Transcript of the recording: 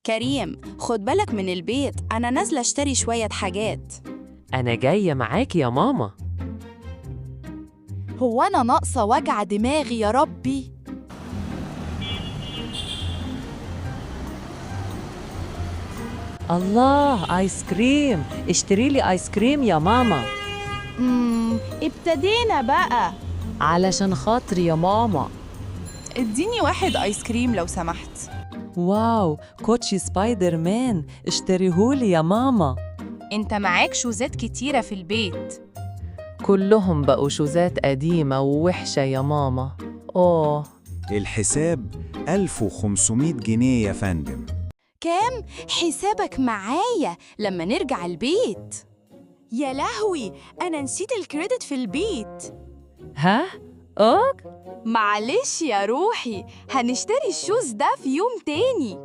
كريم، خد بالك من البيت، أنا نازلة أشتري شوية حاجات. أنا جاية معاكي يا ماما. هو أنا ناقصة وجع دماغي يا ربي؟ الله، آيس كريم! اشتري لي آيس كريم يا ماما. ابتدينا بقى. علشان خاطري يا ماما. اديني واحد آيس كريم لو سمحت. wow، كوتشي سبايدر مان، اشتريهولي يا ماما. انت معاك شوزات كتيرة في البيت. كلهم بقوا شوزات قديمة ووحشة يا ماما. أوه. الحساب 1500 جنيه يا فندم. كام؟ حسابك معايا لما نرجع البيت. يا لهوي، أنا نسيت ال credit في البيت. ها؟ ok. معلش يا روحي، هنشتري ال shoes ده في يوم تاني.